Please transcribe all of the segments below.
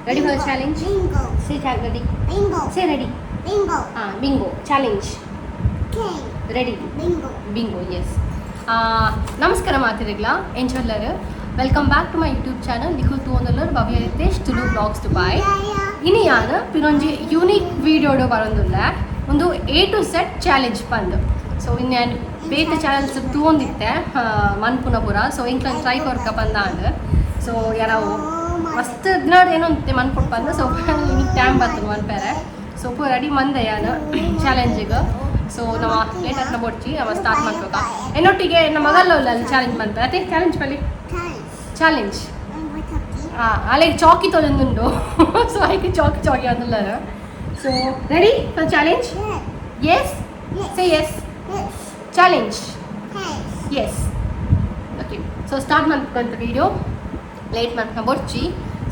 Ready for the challenge? Bingo. Say ready. Bingo. Say ready. Bingo. Bingo challenge. King. Ready. Bingo. Bingo, yes. ನಮಸ್ಕಾರ ಮಾತಿರಿಗ್ಲಾ ಎಂಚೊಲ್ಲರು. Welcome back to my YouTube channel. ನಿಖುಲ್ ತೂವೊಂದುಲ್ಲರ್ Bhavya Ritesh Tulu vlogs Dubai. ಇನಿ ಯಾನ್ ಪಿರೊಂಜಿ unique ವೀಡಿಯೋಡು ಬರೊಂದುಲ್ಲ. ಒಂದು ಎ ಟು set challenge ಪಂದ್. ಸೊ ಇನ್ನು ಬೇತೆ ಚಾನೆಲ್ಸ್ ತೂವೊಂದಿತ್ತೆ ಮನ್ಪುನ ಪೂರ. ಸೊ ಎಂಕ್ಲನ್ ಟ್ರೈ ಕೊರ್ಕ ಪಂದಾಂಡ್. ಸೊ ಯಾರಾವು ಮಸ್ತ್ ದಿನ ಏನೋ ಮನ್ಪೊಡ್ ಪಂದ್. ಸೊ ಇನಿ ಟೈಮ್ ಬರ್ತದೆ ಮನ್ಪೆರೆ. ಸೊ ಪೂರ ರೆಡಿ ಮಂದೆ ಯಾನ್ ಚಾಲೆಂಜಿಗೆ. ಸೊ ನಮ್ಮ ಲೇಟ್ ಹತ್ರ ಬೊಡ್ಚಿ, ನಮ್ಮ ಸ್ಟಾರ್ಟ್ ಮಾಡ್ಬೇಕ. ಎನ್ನೊಟ್ಟಿಗೆ ನಮ್ಮ ಮಗಲ್ಲ ಅಲ್ಲಿ ಚಾಲೆಂಜ್ ಮಾಡ್ತಾರೆ. ಅದೇ ಚಾಲೆಂಜ್ ಬಲ್ಲಿ. ಚಾಲೆಂಜ್. ಅಲ್ಲಿಗೆ ಚಾಕಿ ತೊಳೆದುಂಡು. ಸೊ ಐಕೆ ಚಾಕಿ ಚಾಕಿ అందుಲ್ಲ. So ready for challenge? Yes, say yes. Challenge. Yes, okay. So start ಮಾಡ್ಕೊಂತ ವಿಡಿಯೋ ಲೇಟ್ ಮಾಡ್ಕೊಂಡು ಬೊಡ್ಚಿ.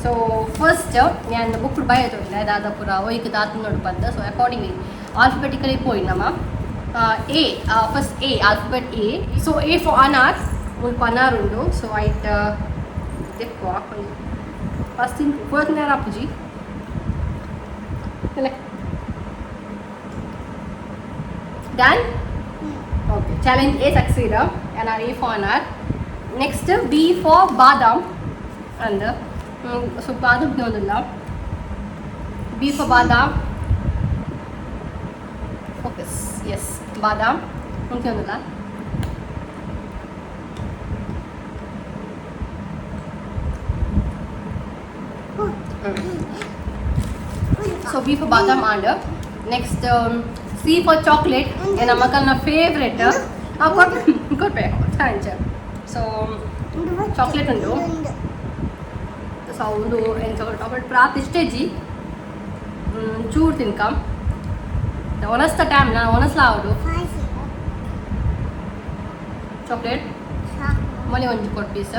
ಸೊ ಫಸ್ಟ್ ನಾನು ಬುಕ್ ಬಯ ತೋರಿಲ್ಲ ದಾದಾಪುರ ಒಯ್ಕ್ ದಾತು ನೋಡು ಬಂದ. ಸೊ ಅಕಾರ್ಡಿಂಗ್ಲಿ ಆಲ್ಫಾಬೆಟಿಕಲಿ ಪೋಯಿ ನಮ್ಮ. A first, A alphabet, A. So A for ಅನಾರ್. ಮುಲ್ಪ ಅನಾರ್ ಉಂಡು. ಸೊ ಐಟ್ ದೆಪ್ಪುವ. ಫಸ್ಟ್ ಫಸ್ಟ್ ನೇರ ಆಪುಜಿ. Done. Okay, challenge A succeed and A for anar. Next, B for badam. And so badam ಒಂದಿಲ್ಲ. B for badam. Focus. Yes, badam. ಒಂದಿಲ್ಲ. So B for badam. And next, C for chocolate. ನನ್ನ ಮಕ್ಕಳನ್ನ favourite. ಕೊಡ್ಪೆ thanks. So chocolate ಉಂಟು. ಸೊ ಒಂದು ಏನು chocolate ಪ್ರಾತ್ ಇಷ್ಟೇಜಿ ಚೂರು ತಿನ್ಕ ಒಣಸ್ತ time ನಾನು ಒಣಸ್ಲ ಅವಡು ಚಾಕ್ಲೇಟ್ ಮೊಲೆ ಒಂಜಿ ಕೊಟ್ಟು ಪೀಸ್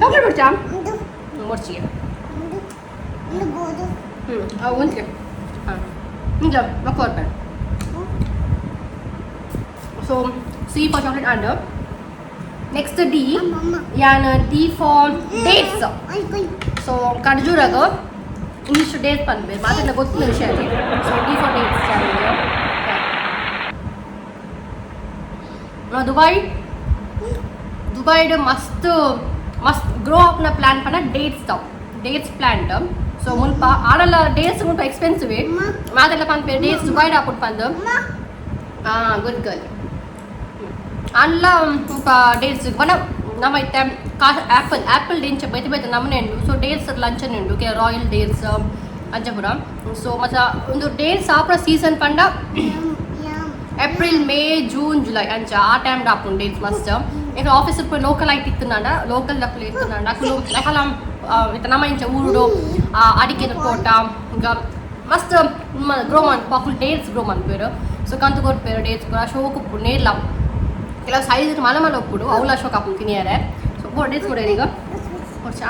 ಚಾಕ್ಲೇಟ್ ಬಿಡ್ಚಾ ಮೊಡ್ಚಿಗೆ. ಹ್ಞೂ, ಒಂದ್ಕೆ ಹಾಂ ನಿಜ ಕೊಡ್ಬೇಡ. So C for chocolate. And next D ಯಾನ್ ಡಿ ಫಾರ್ ಡೇಟ್ಸ್. ಸೊ ಖರ್ಜೂರಾಗ ಇಂಗ್ಲೀಷ್ ಡೇಟ್ಸ್ ಪನ್ಪೆರ್, ಮಾತೆರ್ಲ ಗೊತ್ತಿನ ವಿಷಯ. So D for dates challenge. Dubai ದುಬೈಡ್ ಮಸ್ತ್ ಮಸ್ತ್ ಗ್ರೋ ಅಪ್ನ ಪ್ಲಾಂಟ್ ಪಂಡ ಡೇಟ್ಸ್ ತಾವ್, ಡೇಟ್ಸ್ ಪ್ಲಾಂಟ್. ಸೊ ಮುಲ್ಪ ಆಡಲ ಡೇಟ್ಸ್ ಮುಲ್ಪ ಎಕ್ಸ್ಪೆನ್ಸಿವ್. ಮಾತೆರ್ಲ ಪನ್ಪೆರ್ ಡೇಟ್ಸ್ ದುಬೈಡ್ ಆಪುಂಡು ಪಂದ್. ಹಾಂ, ಗುಡ್ ಗರ್ಲ್. ಆಂಡಲ ಮುಲ್ಪ ಡೇಟ್ಸ್ ವನ ನಮ್ಮ ಇತ್ತೆ ಕಾ ಆ್ಯಪಲ್ ಆ್ಯಪಲ್ ದಿಂಚ ಬೇತೆ ಬೇತೆ ನಮೂನೆ ಉಂಡು. ಸೊ ಡೇಟ್ಸ್ ಲಂಚನೆ ಉಂಡು, ಕೆ ರಾಯಲ್ ಡೇಟ್ಸ್ ಅಂಚ ಪೂರ. ಸೊ ಮತ್ತೆ ಒಂದು ಡೇಟ್ಸ್ ಆಪುನ ಸೀಸನ್ ಪಂಡ ಏಪ್ರಿಲ್, ಮೇ, ಜೂನ್, ಜುಲೈ ಅಂಚ. ಆ ಟೈಮ್ ಆಪುಂಡು ಡೇಟ್ಸ್ ಮಸ್ತ್. ಈಗ ಆಫೀಸ್ ಲೋಕಲ್ ಐಟ್ ಇತ್ತುಂಡ, ಲೋಕಲ್ ದಕುಲು ಇತ್ತುಂಡ, ಅಕುಲು ಅಕಲ ಇತ್ತೆ ನಮ್ಮ ಇಂಚ ಊರುಡು ಅಡಿಕೆದ ತೋಟ ಈಗ ಮಸ್ತ್ ಗ್ರೋ ಮನ್ಪು ಅಕುಲು ಡೇಟ್ಸ್ ಗ್ರೋ ಮನ್ಪುವೆರ್. ಸೊ ಕಂತು ಕೊರ್ಪೆರ್ ಡೇಟ್ಸ್ ಪೂರ. ಶೋಕು ಉಪ್ಪುಂಡು ನೇರ್ಲ. ಕೆಲವು ಸೈಜ್ ಮಲ್ಲ ಮಲ್ಲ ಉಪ್ಪುಂಡು, ಅವುಲ ಶೋಕ್ ಆಪುಂಡು ತಿನಿಯರೆ. ಸೊ ಡೇಟ್ಸ್ ಕೊಡ ಈಗ ಕೊಡ್ಚಾ.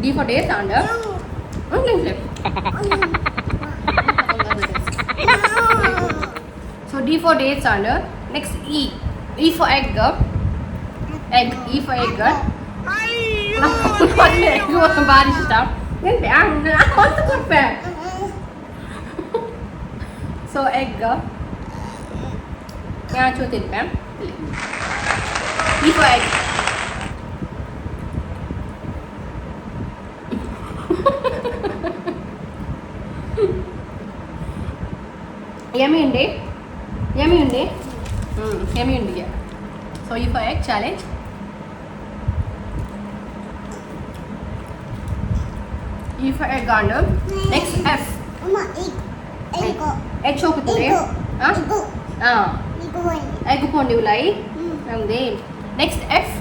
D for dates. And so D for dates. And next, E. E for egg. Egg. E for egg. Egg ಭಾರಿ ಇಷ್ಟ. ನೆನ್ಪೆ ಮಸ್ತ್ ಕೊಡ್ಪೆ. ಸೊ ಎಗ್ ನಾನು ಚೂರು ತಿನ್ಪೆ. E for egg. Yummy ಉಂಡೆ, ಯಮ್ಮಿ ಉಂಡೆ. ಹ್ಞೂ, yummy ಉಂಡಿಗೆ. So E for egg challenge. E for egg. And next, F. Egg ಶೋಕುತ್ತದೆ. ಹಾಂ ಹಾಂ, ಎಗ್ ಪೋಂಡಿ ಉಲಾಯಿ ನಮ್ದೆ. Next F.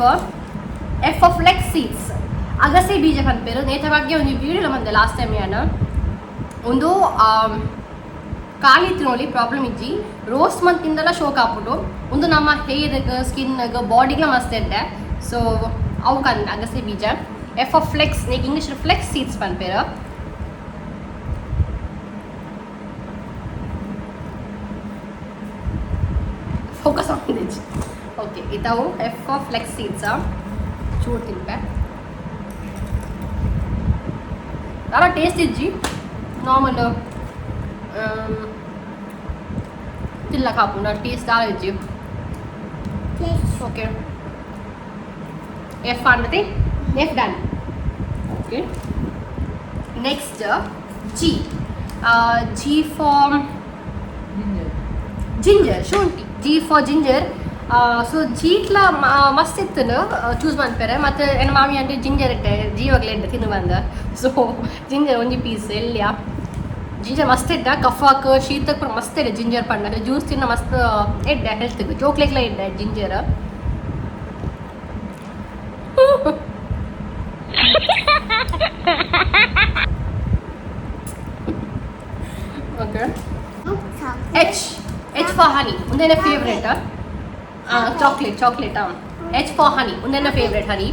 F of flax seeds, ಅಗಸೆ ಬೀಜ ಪನ್ಪೆರ್. ನೇತ ಬಗ್ಗೆ ಒಂಜಿ ವೀಡಿಯೋ ಮಂದೆ ಲಾಸ್ಟ್ ಟೈಮ್ ಯಾನ್. ಒಂದು ಖಾಲಿ ತಿನ್ನೋಲಿ, ಪ್ರಾಬ್ಲಮ್ ಇಜ್ಜಿ. ರೋಸ್ಟ್ ಮಂತ್ ತಿಂದಲ ಶೋಕ್ ಆಪುಂಡು. ಒಂದು ನಮ್ಮ ಹೇರ್ಗ್, ಸ್ಕಿನ್ಗ್, ಬಾಡಿಗ್ಲ ಮಸ್ತ್ ಎಡ್ಡೆ. ಸೊ ಅವು ಕಂದ ಅಗಸೆ ಬೀಜ. ಎಫ್ ಆಫ್ ಫ್ಲೆಕ್ಸ್ ನೇಕ್ ಇಂಗ್ಲೀಷ್ ಫ್ಲೆಕ್ಸ್ ಸೀಡ್ಸ್ ಪನ್ಪೆರ್. Focus on this. Okay, ಇದಾವು ಎಫ್ ಆಫ್ ಫ್ಲೆಕ್ಸ್ ಸೀಡ್ಸ್. ಚೂರು ತಿನ್ಪೆ. ದಾಲ ಟೇಸ್ಟ್ ಇಜ್ಜಿ, ನಾರ್ಮಲ್ ತಿಲ್ಲ ಕಾಪುಂಡ, ಟೇಸ್ಟ್ ದಾಲ ಇಜ್ಜಿ. ಓಕೆ, ಎಫ್ ಆಂಡತೆ, F done. Okay, next G. G for ginger, ಶುಂಠಿ. G for ginger. So Jaitley ಮಸ್ತ್ ಇತ್ತು ಚೂಸ್ ಮನ್ಪೆರೆ. ಮತ್ತು ಎನ್ನ ಮಾಮಿ ಅಂದ್ರೆ ಜಿಂಜರ್ ಇಟ್ಟೆ ಜೀವಗ್ಲೆ ಎಡ್ಡೆ ತಿಂದು ಬಂದ. ಸೊ ಜಿಂಜರ್ ಒಂಜಿ ಪೀಸ್ ಎಲ್ಯ. ಜಿಂಜರ್ ಮಸ್ತ್ ಎಡ್ಡೆ, ಕಫಾಕ್ ಶೀತಕ್ ಪೂರ ಮಸ್ತ್ ಎಡ್ಡೆ. ಜಿಂಜರ್ ಪಂಡ ಜ್ಯೂಸ್ ತಿನ್ನ ಮಸ್ತ್ ಎಡ್ಡೆ ಹೆಲ್ತ್, ಜೋಕ್ಲೆಗ್ಲ ಎಡ್ಡೆ ginger. Okay, H. H for honey. ಉಂದೆನ favourite chocolate. Chocolate. H for honey. ಉಂದೆನ favourite honey.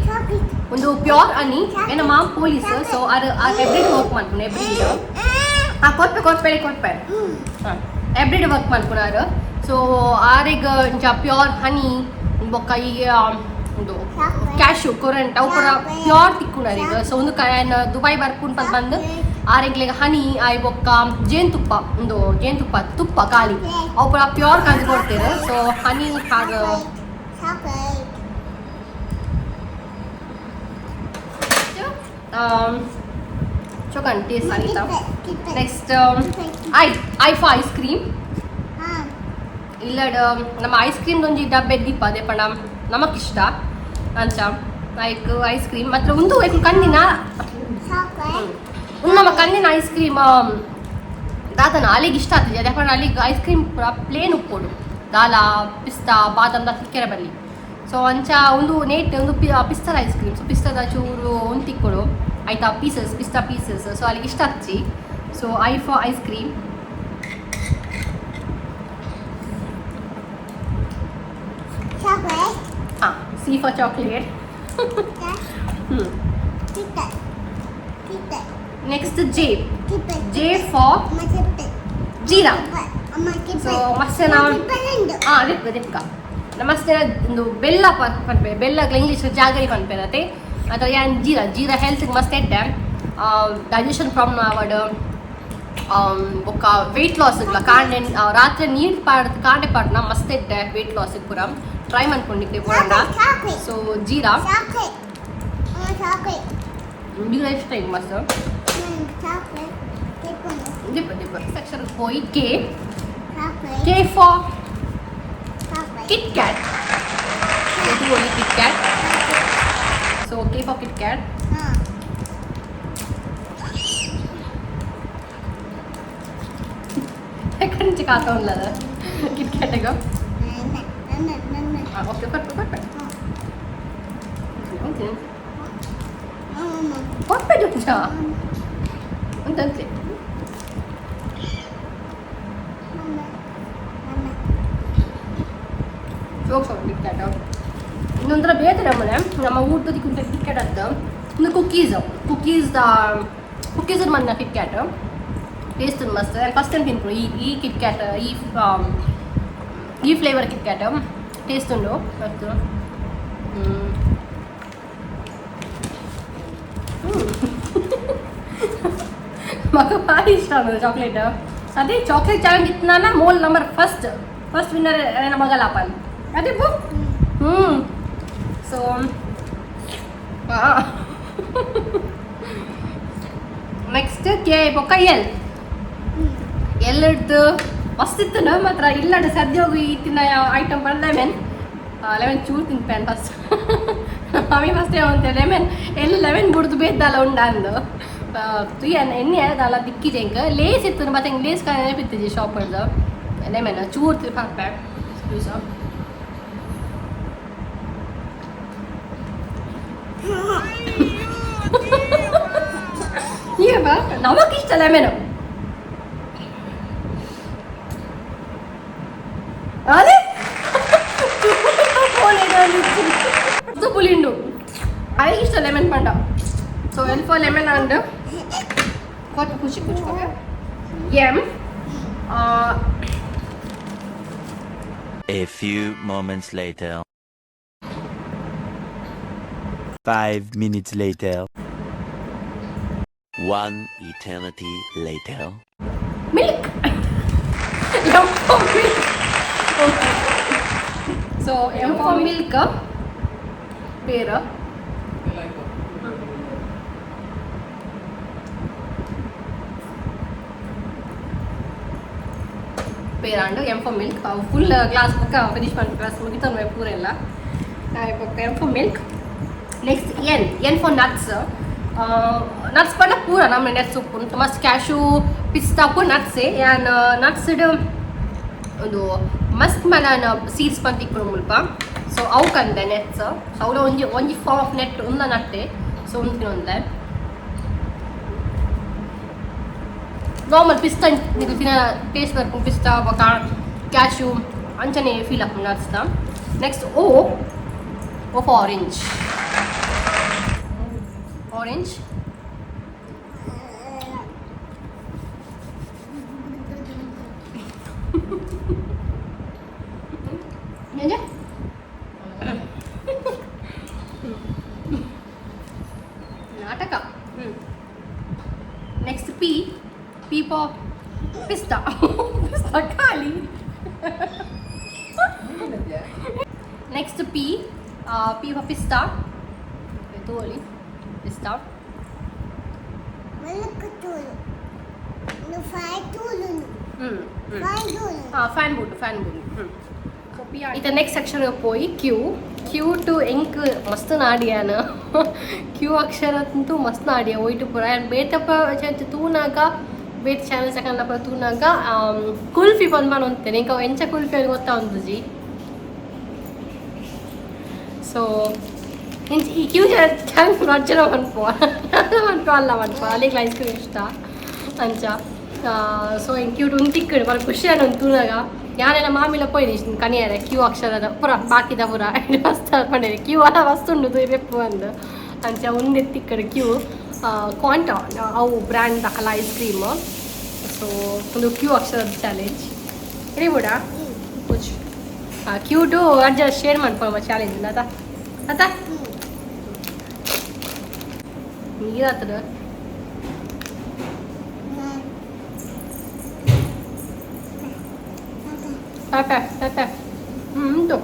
ಒಂದು ಪ್ಯೂರ್ ಹನಿ. ಎನ್ನ ಮಾಮ್ ಪೊಲೀಸ್, ಸೊ ಆರ್ ಎವ್ರಿ day work ಮನ್ಪುನ. Every day. ಹಾಂ, ಕೊರ್ಪೆ, ಕೊರ್ಪೆ, ಕೊರ್ಪೆ. ಹಾಂ, ಎವ್ರಿ ಡೇ ವರ್ಕ್ ಮನ್ಪುನಾರು. ಸೊ ಆರೆಗ್ ಇಂಚ ಪ್ಯೂರ್ ಹನಿ ಬೊಕ್ಕ ಈ ಒಂದು ಕ್ಯಾಶು ಕೊರಂಟ್ ಅವು ಪೂರ ಪ್ಯೂರ್ ತಿಕ್ಕುನಾರ್ ಈಗ. ಸೊ ಒಂದು ದುಬೈ ಬರ್ಪುಂಡು ಪಂದ್ ಬಂದು ಆರೆಗ್ಲೆಗ್ ಹನಿ ಆಯ್ ಬೊಕ್ಕ ಜೇನುತುಪ್ಪ, ಒಂದು ಜೇನುತುಪ್ಪ, ತುಪ್ಪ ಖಾಲಿ, ಅವು ಪೂರ ಪ್ಯೂರ್ ಕಂದು ಕೊಡ್ತೇವೆ. ಸೊ ಹನಿ ಹಾಗ. Chocolate. ಚೊಕನ್ taste ಆಗಿತ್ತ. Next I. I for ice cream. ಇಲ್ಲಡ್ ನಮ್ಮ ಐಸ್ ಕ್ರೀಮ್ ಒಂಜಿ ಡಬ್ಬೆ ದೀಪ ಅದೇ ಪಂಡ ನಮಕ್ ಇಷ್ಟ ಅಂಚ ಲೈಕ್ ಐಸ್ ಕ್ರೀಮ್ ಮಾತ್ರ. ಒಂದು ಐಕ್ ಕಂದಿನ ಉಂದು ನಮ್ಮ ಕಂದಿನ ಐಸ್ ಕ್ರೀಮ್ ದಾದನ ಅಲ್ಲಿಗೆ ಇಷ್ಟ ಆಗ್ತದೆ. ಅದೇ ಪಂಡ ಅಲ್ಲಿಗೆ ಐಸ್ ಕ್ರೀಮ್ ಪೂರ ಪ್ಲೇನ್ ಉಪ್ಪೋಡು, ದಾಲ ಪಿಸ್ತಾ ಬಾದಾಮ್ ದಾಲ ತಿಕ್ಕೆರೆ ಬಲ್ಲಿ. ಸೊ ಅಂಚ ಒಂದು ನೇಟ್ ಒಂದು ಪಿಸ್ತಾದ ಐಸ್ ಕ್ರೀಮ್. ಸೊ ಪಿಸ್ತಾದ ಚೂರು ಒಂದು ತಿಕ್ಕೊಡು ಆಯ್ತಾ ಪೀಸಸ್, ಪಿಸ್ತಾ ಪೀಸಸ್. ಸೊ ಅಲ್ಲಿಗೆ ಇಷ್ಟ ಆಗ್ತಿ. So I for ice cream. Chocolate. ಹಾಂ, ಸಿ ಫಾರ್ ಚಾಕ್ಲೇಟ್. ಹ್ಞೂ. Next J. J for jeera. So ಮಸ್ತ್ ನಾವು ಹಾಂ ದಿಪ್ಪ ದಿಪ್ಕ ನಮಸ್ತೆ. ಒಂದು ಬೆಲ್ಲ ಪನ್ಪೆ, ಬೆಲ್ಲ ಇಂಗ್ಲೀಷ್ ಜಾಗರಿ ಪನ್ಪೆನತೆ ಅಥವಾ ಯಾನ್ ಜೀರಾ. ಜೀರಾ ಹೆಲ್ತ್ ಮಸ್ತ್ ಎಡ್ಡೆ, ಡೈಜೆಷನ್ ಪ್ರಾಬ್ಲಮ್ ಆವಡ್ ಬೊಕ್ಕ ವೆಯ್ಟ್ ಲಾಸ್ ಇಗ್ಲ. ಕಾಂಡೆ ರಾತ್ರಿ ನೀರು ಪಾಡ್ ಕಾಂಡೆ ಪಾಡ್ನ ಮಸ್ತ್ ಎಡ್ಡೆ ವೆಯ್ಟ್ ಲಾಸ್ ಪೂರ. ಟ್ರೈ ಮನ್ಕೊಂಡಿದ್ದೆ ಬೋಡಂಡ. ಸೊ ಜೀರಾ ಜೀರಾ ಇಷ್ಟ ಈಗ ಮಸ್ತ್. ದಿಪ್ಪ ದಿಪ್ಪ section ಹೋಯಿ. K. K for Kit Kat. ಇದು only Kit Kat. So K for Kit Kat. ಎಕ್ಕಡಿ నుంచి ಕಾತ ಉಲ್ಲದ ಕಿಟ್ ಕ್ಯಾಟಿಗೆ. ಓಕೆ, ಕೊಟ್ಟು ಕೊಟ್ಟು ಅಂತೆ ಕೊಟ್ಟೆ ಜೊತೆ ಅಂತಂತೆ. ಜೋಕ್ ಸೌಂಡ್ ಕಿಟ್ ಕ್ಯಾಟ್ ಇನ್ನೊಂಥರ ಬೇತೆ ನಮ್ಮನೆ ನಮ್ಮ ಊಟದ ಕಿಟ್ ಕ್ಯಾಟ್ ಅಂತ. ಇನ್ನು ಕುಕ್ಕೀಸ್, ಕುಕ್ಕೀಸ್, ಕುಕ್ಕೀಸ್ ಮನ್ನ ಕಿಟ್ ಕ್ಯಾಟ್ ಟೇಸ್ಟ್ ಮಸ್ತ್. ಫಸ್ಟ್ ಟೈಮ್ ತಿನ್ಕೊಂಡು ಈ ಈ ಕಿಟ್ ಕ್ಯಾಟ್, ಈ ಈ ಫ್ಲೇವರ್ ಕಿಟ್ ಕ್ಯಾಟ್ ಟೇಸ್ಟ್ ಉಂಡು ಮಸ್ತ್. ಮಗ ಭಾರಿ ಇಷ್ಟ ಆಗೋದು ಚಾಕ್ಲೇಟ್. ಅದೇ ಚಾಕ್ಲೇಟ್ ಚಾಲೆಂಜ್ ಇತ್ತು. ಮೋಲ್ ನಂಬರ್ ಫಸ್ಟ್ ಫಸ್ಟ್ ವಿನ್ನರ್ ಮಗಲಾಪನ್ ಅದೇ ಬು. ಹ್ಞೂ, ಸೊ ನೆಕ್ಸ್ಟ್ ಕೆ ಬೊಕ್ಕ ಎಲ್. ಎಲ್ ಹಿಡ್ದು ಮಸ್ತ್ ಇತ್ತು. ನಮ್ಮ ಹತ್ರ ಇಲ್ಲಡ ಸದ್ಯ ಹೋಗಿ ತಿನ್ನ ಐಟಮ್ ಪಂಡ ಲೆಮನ್. ಲೆಮನ್ ಚೂರು ತಿನ್ಪೇನ್ ಫಸ್ಟ್. ಮಮ್ಮಿ ಫಸ್ಟ್ ಅಂತ ಲೆಮನ್ ಎಲ್ಲಿ ಲೆಮನ್ ಬುಡ್ದು ಬೇದ್ದಾಲ ಉಂಡ ಅಂದು ತುಯ್ಯ ಎಣ್ಣೆ ದಾಲ ದಿಕ್ಕಿದೆ. ಎಂಕ್ ಲೇಸ್ ಇತ್ತು ಮತ್ತೆ ಹೆಂಗೆ ಲೇಸ್ ನೆನಪಿತ್ತಿಜಿ ಶಾಪ್ ಹಿಡ್ದು. ಲೆಮನ್ ಚೂರು ಹಾಕ್ಪೆ ಜ್ಯೂಸ್. ಏ ನಮಗಿಷ್ಟ ಲೆಮನ್. ಅದೇ ಪುಲಿಂಡು ಅಯ್ಯ ಇಷ್ಟ ಲೆಮನ್ ಪಂಡ. So L for lemon and ಕೊಟ್ಟು ಖುಷಿ ಖುಷಿ. M. A few moments later. 5 minutes later. One eternity later. Milk. M for milk. Okay. So M for milk. ಪೇರು. ಪೇರಾಂಡ್ M for milk. Full glass ಬೊಕ್ಕ finish ಮಲ್ಪು glass ಮುಗಿತೊಂದು ಪೂರ ಎಲ್ಲ ಬೊಕ್ಕ M for milk. Next N. N for nuts. Nuts ಪಂಡ ಪೂರ ನಮ್ಮ nuts ಉಪ್ಪುಂಡು, ಮಸ್ತ್ ಕ್ಯಾಶು, ಪಿಸ್ತಾ ಪೂರ ನಟ್ಸೇ. ಯಾನ್ ನಟ್ಸ್ ಒಂದು ಮಸ್ತ್ ಮಲನ ಸೀಡ್ಸ್ ಪಂತ ಇಪ್ಪುಂಡು ಮುಲ್ಪ. ಸೊ ಅವು ಕಂದೆ ನೆಟ್ಸ್. ಸೊ ಅವುಲ ಒಂಜಿ ಒಂಜಿ ಫಾರ್ಮ್ ಆಫ್ ನೆಟ್ ಉಂದ ನಟ್ಟೆ. ಸೊ ಉಂತಿನ ಒಂದೆ ನಾರ್ಮಲ್ ಪಿಸ್ತಾ ನಿಕ್ಲ್ ತಿನ್ನ ಟೇಸ್ಟ್ ಬರ್ಪುಂಡು. ಪಿಸ್ತಾ ಬೊಕ ಕ್ಯಾಶು ಅಂಚನೆ ಫೀಲ್ ಆಪುಂಡು ನಟ್ಸ್ದ. Next O. O for orange. Orange. ಎಂಜ ನಾಟಕ. Next P. P for ಪಿಸ್ತಾ. ಪಿಸ್ತಾ ಖಾಲಿ. Next P. ಪಿ ಫಾರ್ ಪಿಸ್ತಾ. ತೋಲಿ ಪಿಸ್ತಾ. ಮಿಲ್ಕ್ ತೂಲು ಫೈ ತೂಲು. ಹ್ಮ್ ಹ್ಮ್ ಫೈ ತೂಲು. ಹಾಂ, ಫ್ಯಾನ್ ಬೋಟ್, ಫ್ಯಾನ್ ಬೋಟ್. ಹ್ಞೂ, ಇತ್ತ ನೆಕ್ಸ್ಟ್ ಅಕ್ಷರ ಪೋಯಿ ಕ್ಯೂ. ಕ್ಯೂ ಟು ಎಂಕ್ ಮಸ್ತ್ ನಾಡಿಯಾನ. ಕ್ಯೂ ಅಕ್ಷರ ಅಂತೂ ಮಸ್ತ್ ನಾಡಿಯ ಒಯ್ಟು ಪೂರ. ಆ್ಯಂಡ್ ಬೇತಪ್ಪ ತೂನಾಗ, ಬೇತೆ ಚಾನಲ್ ಸೆಕೆಂಡ್ ತೂನಾಗ ಕುಲ್ಫಿ ಬಂದ್ ಅಂತೇನೆ. ಎಂಕ ಎಂಚ ಕುಲ್ಫಿ ಅಲ್ಲಿ ಗೊತ್ತಾ ಒಂದುಜಿ. ಸೊ ಇಂಚ ಈ ಕ್ಯೂ ಚಾನಲ್ ಅರ್ಜನ ಮನ್ಪುವ ಮನ್ಪು ಅಲ್ಲ ಮನ್ಪು ಅಲ್ಲಿಗೆ ಐಸ್ ಕ್ರೀಮ್ ಇಷ್ಟ ಅಂಚ. ಸೊ ಎಂಕ್ ಕ್ಯೂಟ್ ಒಂದು ತಿಕ್ಕಡು ಬರ ಖುಷಿ ಒಂದು ತೂನಾಗ. ಯಾನೆಲ್ಲ ಮಾಮಿಲ ಪೋಯಿನಿ ಕನಿಯರೆ ಕ್ಯೂ ಅಕ್ಷರದ ಪೂರ ಬಾಕಿದ ಪೂರ ಮಸ್ತ್ ಪಂಡೇರಿ ಕ್ಯೂ ಅಲ್ಲ ಮಸ್ತ್ ಉಂಡು ಬೆಪ್ಪು ಅಂದ್ ಅಂಚ. ಒಂದೇ ತಿಕ್ಕಡು ಕ್ಯೂ ಕ್ವಾಂಟ ಅವು ಬ್ರ್ಯಾಂಡ್ ದಕಲ ಐಸ್ ಕ್ರೀಮ್. ಸೊ ಒಂದು ಕ್ಯೂ ಅಕ್ಷರದ ಚಾಲೆಂಜ್ ರೆಡಿ ಬೋಡ ಪುಚ್ ಕ್ಯೂಟು ಅಜ್ಜ ಶೇರ್ ಮಾಡ್ಕೊಳ್ಳ ಚಾಲೆಂಜ್ ಅತ ಅತ ನೀರಾತದ. ಪೆಪೆ ಪೆಪೆ. ಹ್ಞೂ, ಉಂಟು.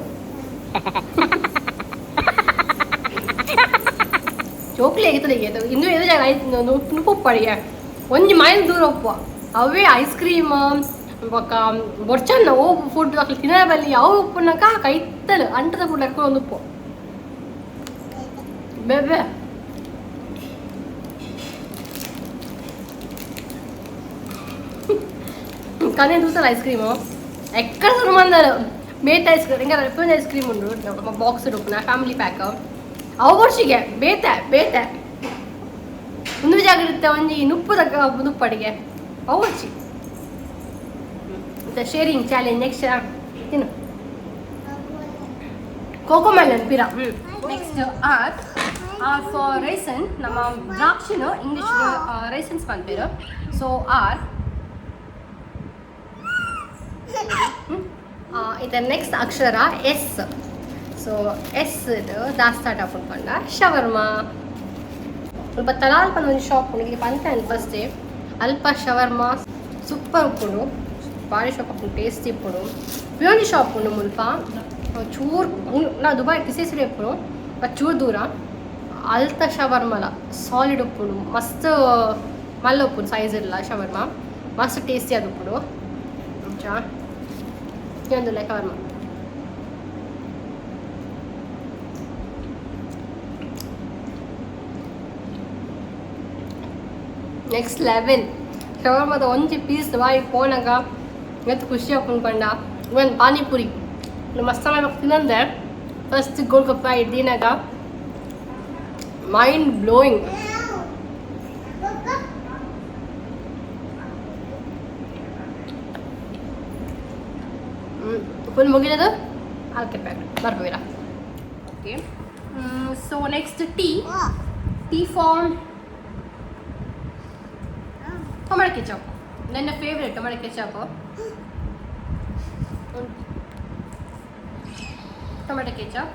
ಜೋಕ್ಲಿ ಆಗಿರ್ತದೆ. ಇನ್ನೂ ಎದು ಜಾಗ ಐಸ್ ನುಪ್ಪು ಒಂಜಿ ಮೈಲ್ ದೂರ ಒಪ್ಪುವ. ಅವೇ ಐಸ್ ಕ್ರೀಮ್ ಬೊಕ್ಕ ಬೊರ್ಚನ್ನ ಓ ಫುಡ್ ಅಕ್ಲು ತಿನ್ನರ ಬಲ್ಲಿ. ಯಾವ ಉಪ್ಪುನಕ ಕೈತಲ್ ಅಂಟದ ಫುಡ್ ಅಕ್ಕ ಒಂದು ಉಪ್ಪು ಬೇಬೆ. కానీ చూస్తారు ఐస్ క్రీము ఎక్కడ సురుమందరు. ಬೇತೆ ಐಸ್ ಕ್ರೀಮ್ ಹಿಂಗೆ ರಿಫನ್ ಐಸ್ ಕ್ರೀಮ್ ಉಂಡು ನಮ್ಮ ಬಾಕ್ಸ್ ಉಪ್ಪುನ ಫ್ಯಾಮಿಲಿ ಪ್ಯಾಕ್. ಅವು ವರ್ಷಿಗೆ ಬೇತೆ ಬೇತೆ ಒಂದು ಜಾಗ್ರತೆ ಒಂಜಿ ನುಪ್ಪು ತಕ್ಕ ನುಪ್ಪಡಿಗೆ ಅವು ವರ್ಷಿ. ಮತ್ತೆ ಶೇರಿಂಗ್ ಚಾಲೆಂಜ್ ನೆಕ್ಸ್ಟ್ ತಿನ್ನು. ಕೋಕೋ ಮೆಲನ್ ಪಿರ. Next R. R for raisin. ನಮ್ಮ ದ್ರಾಕ್ಷಿನ ಇಂಗ್ಲಿಷ್ ರೈಸನ್ಸ್ ಪನ್ಪೆರ್. ಸೊ ಆರ್ ಇತ್ತ ನೆಕ್ಸ್ಟ್ ಅಕ್ಷರ ಎಸ್. ಸೊ ಎಸ್ ದಾಸ್ ಸ್ಟಾರ್ಟ್ ಆಪುಂಡು ಪಂಡ ಶವರ್ಮಾ. ಸ್ವಲ್ಪ ತಲಾಲ್ ಪಂಡ ಒಂಜಿ ಶಾಪ್ ಉಂಡು ಪಂತ ಫಸ್ಟ್. ಅಲ್ಪ ಶವರ್ಮಾ ಸೂಪರ್ ಉಪ್ಪುಂಡು, ಭಾರಿ ಶಾಪ್ ಉಪ್ಪುಂಡು, ಟೇಸ್ಟಿ ಉಪ್ಪುಂಡು. ಒಂಜಿ ಶಾಪ್ ಉಂಡು ಮುಲ್ಪ ಚೂರು ನಾ ದುಬೈ ಟಿಸಿಸಿ ಉಪ್ಪುಂಡು, ಬಟ್ ಚೂರು ದೂರ. ಅಲ್ತ ಶವರ್ಮಲ ಸಾಲಿಡ್ ಉಪ್ಪುಂಡು, ಮಸ್ತ್ ಮಲ್ಲ ಉಪ್ಪುಂಡು ಸೈಜ್ ಇಲ್ಲ. ಶವರ್ಮಾ ಮಸ್ತ್ ಟೇಸ್ಟಿ ಆದ್ ಉಪ್ಪುಂಡು. ಅಂಚ ಒಂದು ಶವರ್ಮಾ. ನೆಕ್ಸ್ಟ್ ಲೆವೆಲ್ ಶವರ್ಮದ ಒಂಜಿ ಪೀಸ್ ಬಾಯಿ ಪೋನಗ ಎತ್ ಖುಷಿ ಆಪುಂಡು ಪಂಡ. ಇವನ್ ಪಾನಿಪುರಿ ಮಸ್ತ್ ತಿನ್ನಂದೆ ಫಸ್ಟ್ ಗೋಲ್ಗಪ್ಪ ಇದ್ದೀನಾಗ ಮೈಂಡ್ ಬ್ಲೋಯಿಂಗ್. ಫುಲ್ ಮುಗಿದದು ಆಲ್ಕೆ ಪ್ಯಾಕ್ ಬರ್ಬೋಯಿರ. Okay, so next T. T for tomato ketchup. ನನ್ನ favourite tomato ketchup. Tomato ketchup.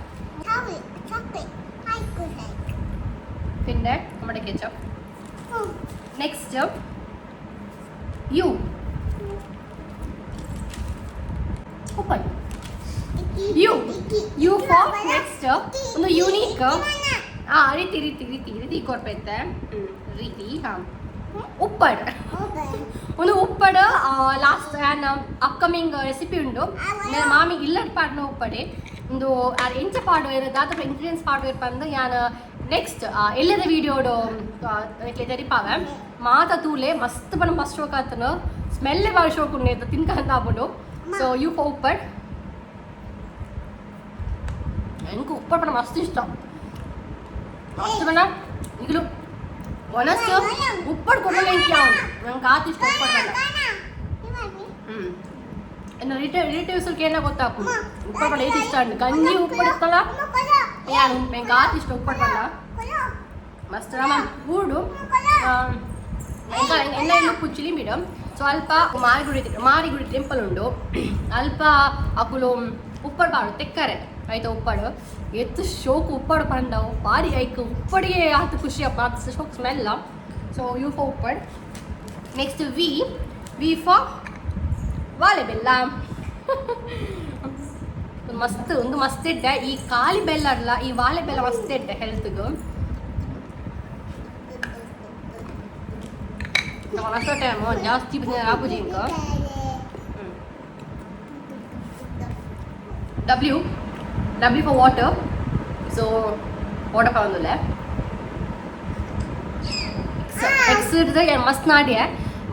Chocolate, chocolate. I could like. പിന്നെ tomato ketchup. Next U. Open. U. U for next ಒಂದು unique. ಆ ರೀತಿ ರೀತಿ ರೀತಿ ರೀತಿ ಕೊರ್ಪೈತೆ. ರೀತಿ. ಹಾಂ, ಉಪ್ಪಡ್. ಒಂದು ಉಪ್ಪಡ್ ಲಾಸ್ಟ್ ಆ್ಯನ್ ಅಪ್ಕಮಿಂಗ್ ರೆಸಿಪಿ ಉಂಡು. ಮಾಮಿ ಇಲ್ಲಡ್ ಪಾಡ್ನ ಉಪ್ಪಡೆ ಒಂದು ಆರ್ ಎಂಚ ಪಾಡು ದಾದ ಇಂಗ್ರೀಡಿಯೆಂಟ್ಸ್ ಪಾಡು ಪಂದ್ ಯಾನ್ ನೆಕ್ಸ್ಟ್ ಎಲ್ಲದ ವಿಡಿಯೋಡು ತೆರಿಪಾವೆ. ಮಾತ ತೂಲೆ, ಮಸ್ತ್ ಪಣ ಮಸ್ತ್ ಶೋಕ್ ಆತನು. ಸ್ಮೆಲ್ ಬಾರಿ ಶೋಕ್ ಉಂಡು, ತಿನ್ಕಂತ ಆಪುಂಡು. ಸೊ you for ಉಪ್ಪಡ್. എനിക്ക് ಉಪ್ಪಡ್ ಪಣ ಮಸ್ತ್ ಇಷ್ಟ. ಮಸ್ತ್ ಪಣ ಈಗಲೂ ಒಣಸ್ ಉಪ್ಪಡ್ ಕೊಡಲ್ಲ ಇಂಕ ನಂಗೆ ಆತ ಇಷ್ಟ ಉಪ್ಪಡ್ ಪಂಡ. ಇನ್ನು ರಿಲೇಟಿವ್ಸ್ ಏನ ಗೊತ್ತಾಪುಂಡು ಉಪ್ಪಡ್ ಪಂಡ ಏತ್ ಇಷ್ಟ ಉಂಡು. ಗಂಜಿ ಉಪ್ಪಡ್ ಇತ್ತಲ್ಲ ಯಾನ್ ಎಂಕ್ ಆತ್ ಇಷ್ಟ ಉಪ್ಪಡ್ ಪಂಡ. ಮಸ್ತ್ ನಮ್ಮ ಗೂಡು ಎನ್ನ ಇನ್ನು ಪುಚ್ಚಿಲಿ ಮೇಡಮ್. ಸೊ ಅಲ್ಪ ಮಾರಿಗುಡಿ ಮಾರಿಗುಡಿ ಟೆಂಪಲ್ ಉಂಡು. ಅಲ್ಪ ಅಕುಲು ಉಪ್ಪಡ್ ಪಾಡು ತೆಕ್ಕರೆ ಆಯ್ತಾ ಉಪ್ಪಡು. ಎತ್ತು ಶೋಕ್ ಉಪ್ಪಡು ಪಂಡವು ಬಾರಿ ಐಕ್ ಉಪ್ಪಡಿಗೆ ಆತು ಖುಷಿ ಅಪ್ಪ, ಆತು ಶೋಕ್ ಸ್ಮೆಲ್. ಸೊ you for ಉಪ್ಪಡ್. Next V. V for ವಾಲೆ ಬೆಲ್ಲ. ಒಂದು ಮಸ್ತ್, ಒಂದು ಮಸ್ತ್ ಎಡ್ಡೆ. ಈ ಖಾಲಿ ಬೆಲ್ಲ ಅಲ್ಲ, ಈ ವಾಲೆ ಬೆಲ್ಲ ಮಸ್ತ್ ಎಡ್ಡೆ ಹೆಲ್ತ್ಗೆ. ಹೊಸ ಟೈಮ್ ಜಾಸ್ತಿ ಆಪುಜಿ ಇಂಕ. W. W for water. So water ಪವೊಂದುಲ್ಲೆ. X ಮಸ್ತ್ ನಾಡಿಯೆ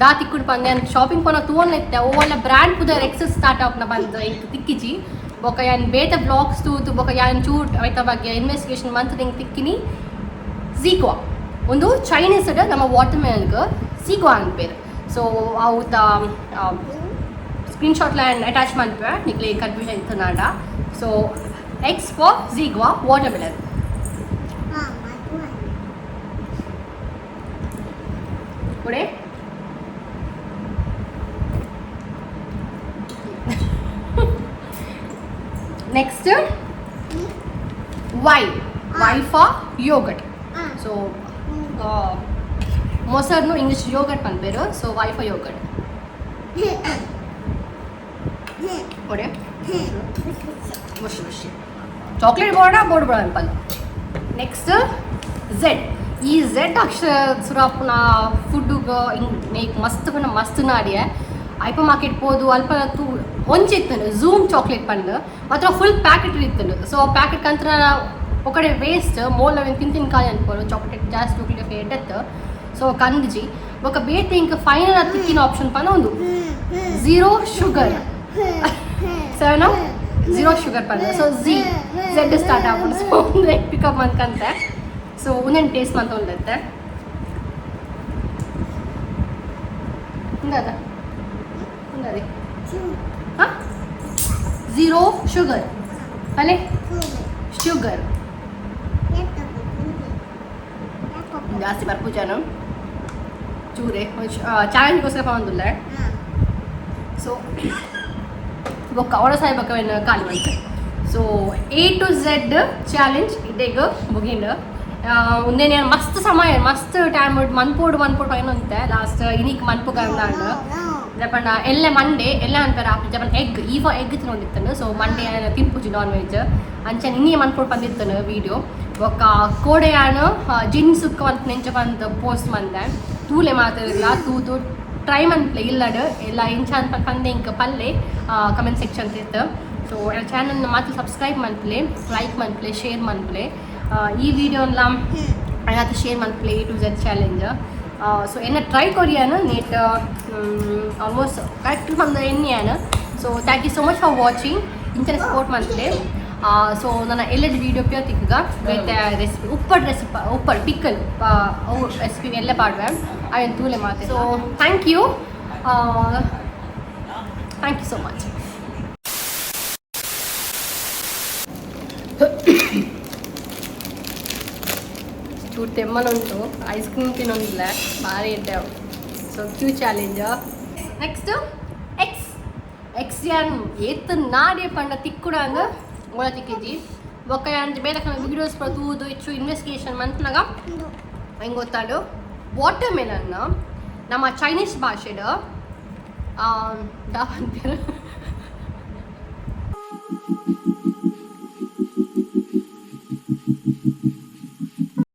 ದಾ ತಿಕ್ಕುಡು ಪಂದೆ. ಶಾಪಿಂಗ್ ಪೋನ ತೂವೊಂದು ಇತ್ತೆ ಓವಲ್ಲ ಬ್ರ್ಯಾಂಡ್ ಪುದರ್ ಎಕ್ಸ್ ಸ್ಟಾರ್ಟ್ ಆಪ್ನ ಬಂದು ಎಂಕ್ ತಿಕ್ಕಿಜಿ. ಬೊಕ ಯಾನ್ ಬೇತೆ ಬ್ಲಾಗ್ಸ್ ತೂತು ಬೊಕ ಯಾನ್ ಚೂಟ್ ಐತ ಬಗ್ಗೆ ಇನ್ವೆಸ್ಟಿಗೇಷನ್ ಮಂತ್ ಎಂಕ್ ತಿಕ್ಕಿನಿ ಝೀಕ್ವಾ. ಒಂದು ಚೈನೀಸ್ ನಮ್ಮ ವಾಟರ್ ಮೆಲನ್ಗ್ ಝೀಕ್ವಾ ಅನ್ಪೇರು. ಸೊ ಅವುತ ಸ್ಕ್ರೀನ್ ಶಾಟ್ ಅಟ್ಯಾಚ್ ಮನ್ಪೆ, ನಿಕ್ಲೆ ಕನ್ಫ್ಯೂಷನ್ ಇತ್ತನಾಂಡ. ಸೊ ಎಕ್ಸ್ ಫಾರ್ ಝೀಗ್ವಾ ವಾಟರ್ ಮೆಲನ್. ಕೊಡೆ. Next Y. Y for yogurt. So ಮೊಸರ್ನು English yoghurt ಪನ್ಪೇರು. So Y for yoghurt. ಕೊಡೆ. ಮುಷಿ ಮುಷಿ ಚಾಕ್ಲೇಟ್ ಬೋರ್ಡ ಬೋರ್ಡ್ ಬೋಡ ಅನ್ಪಲ್. Next Z. ಈ ಝೆಡ್ ಅಕ್ಷರ ಸುರಾಪುನ ಫುಡ್ಡುಗ ಹಿಂಗ್ ಮಸ್ತ್ ಪಂಡ ಮಸ್ತ್ ನಾಡಿಯೆ. ಐಪ ಮಾರ್ಕೆಟ್ ಪೋದು ಅಲ್ಪ ತೂ ಒಂಜಿ ಇತ್ತುಂಡು ಝೂಮ್ ಚಾಕ್ಲೇಟ್ ಪಂದ್, ಮಾತ್ರ ಫುಲ್ ಪ್ಯಾಕೆಟ್ ಇತ್ತುಂಡು. ಸೊ ಪ್ಯಾಕೆಟ್ ಕಂತ್ರ ఒకಡೆ ವೇಸ್ಟ್ ಮೋಲ್ ಅವೆನ್ ತಿನ್ ತಿನ್ ಖಾಲಿ ಅನ್ಪೋರು. ಚಾಕ್ಲೇಟ್ ಜಾಸ್ತಿ ಚಾಕ್ಲೇಟ್ ಎಡ್ಡತ್ತು. ಸೊ ಕಂದಿಜಿ. ಬೊಕ ಬೇತೆ ಇಂಕ್ ಫೈನಲ್ ತಿಕ್ಕಿನ ಆಪ್ಷನ್ ಪಂಡ ಒಂದು zero sugar, seven zero sugar ಪಂಡ. ಸೊ ಝಿ ಝೆಡ್ ಸ್ಟಾರ್ಟ್ ಆಪುಂಡು. ಸೊ ಒಂದು ಪಿಕಪ್ ಮನ್ಕಂತೆ. ಸೊ ಒಂದೇನು ಟೇಸ್ಟ್ ಮಂತೊಂದತ್ತೆ. ಇಂದಾದ ಇಂದಾದೆ. ಹಾಂ, ಝೀರೋ ಶುಗರ್ ಅಲ್ಲೇ ಶುಗರ್ ಜಾಸ್ತಿ ಬರ್ಪುಜಾನು ಚೂರೆ ಚಾಲೆಂಜ್ಗೋಸ್ಕರ ಪವೊಂದುಲ್ಲೆ. ಸೊ ಬೊಕ್ಕ ಅವಳ ಸಾಯಿ ಬೊಕ್ಕ ಖಾಲಿ ಮಂತ್. So A to Z challenge ಇಡೆಗ್ ಮುಗಿಂಡ್. ಉಂದೇನೆ ಮಸ್ತ್ ಸಮಯ ಮಸ್ತ್ ಟೈಮ್ ಮನ್ಪೋಡು ಮನ್ಪೋಡು ಪೈನೊಂತೆ. ಲಾಸ್ಟ್ ಇನಿಕ್ ಮನ್ಪು ಕಂದಾಂಡ್. ಪಂಡ ಎಲ್ಲೆ ಮಂಡೇ ಎಲ್ಲ ಅನ್ಪೇರ ಜಪನ್ ಎಗ್ ಈ ಫಾರ್ ಎಗ್ ತಿನ್ನೊಂದಿತ್ತನು. ಸೊ ಮಂಡೇ ತಿನ್ಪುಜಿ ನಾನ್ ವೆಜ್ ಅಂಚನೆ ಇನ್ನೇ ಮನ್ಪೋಡು ಬಂದಿತ್ತನು ವೀಡಿಯೋ. ಬೊಕ್ಕ ಕೋಡೆಯಾನು ಜಿನ್ ಸುಕ್ಕ ಮಂತ್ ನೆಂಚ ಬಂದು ಪೋಸ್ಟ್ ಮಂದೆ. ತೂಲೆ ಮಾತಾಡಿಲ್ಲ ತೂತು ಟ್ರೈ ಮನ್ಪ್ಲೆ ಇಲ್ಲಡ್ ಎಲ್ಲ ಇಂಚ ಅನ್ಪ ಪಂದೆ ಇಂಕ ಪಲ್ಲೆ ಕಮೆಂಟ್ ಸೆಕ್ಷನ್ ತಿತ್ತು. ಸೊ ಎನ್ನ ಚಾನಲ್ ಮಾತ್ರ ಸಬ್ಸ್ಕ್ರೈಬ್ ಮನ್ಪ್ಲೆ, ಲೈಕ್ ಮನ್ಪ್ಲೆ, ಶೇರ್ ಮನ್ಪ್ಲೆ. ಈ ವಿಡಿಯೋನ್ಲ ಏನಾದ್ರು ಶೇರ್ ಮನ್ಪ್ಲೆ A to Z challenge. So ಎನ್ನ ಟ್ರೈ ಕೊರಿಯಾನು ನೇಟ್ ಆಲ್ಮೋಸ್ಟ್ ಕರೆಕ್ಟ್ ಬಂದ ಎನ್ನಿಯಾನು. So thank you so much for watching. ಇಂಚನೆ ಸಪೋರ್ಟ್ ಮನ್ಪ್ಲೆ. ಸೊ ನನ್ನ ಎಲ್ಲೆಡ್ ವೀಡಿಯೋ ಪ್ಯೋ ತಿಕ್ಕಗ ಬೇತೆ ರೆಸಿಪಿ ಉಪ್ಪಡ್ ರೆಸಿಪಿ ಉಪ್ಪಡ್ ಪಿಕ್ಕಲ್ ಅವು ರೆಸಿಪಿ ಎಲ್ಲ ಪಾಡುವೆ ಅವೆನ್ ತೂಲೆ ಮಾತೆ. So thank you so much. ಚೂರು ತೆಮ್ಮನುಂಟು, ಐಸ್ ಕ್ರೀಮ್ ತಿನ್ನೊಂದಿಲ್ಲ ಭಾರಿ ಇದ್ದೆ. So Q challenge. Next X. X ಯಾನ್ ಏತ್ ನಾಡೆ ಪಂಡ ತಿಕ್ಕುಡ ಅಂದ್ ಓಲ ತಿಕ್ಕಿಜಿ. ಬೊಕ್ಕ ಯಾನ್ ಬೇರೆ ವೀಡಿಯೋಸ್ ಪೂರ ತೂದು ಇಚ್ಚು ಇನ್ವೆಸ್ಟಿಗೇಷನ್ ಮಂತ್ನಾಗ ಹೆಂಗೆ ಗೊತ್ತಾಡು. ವಾಟರ್ ಮೆಲನ್ ನಮ್ಮ ಚೈನೀಸ್ ಭಾಷೆಡ್ ದಾದ ಪನ್ಪೆರ್?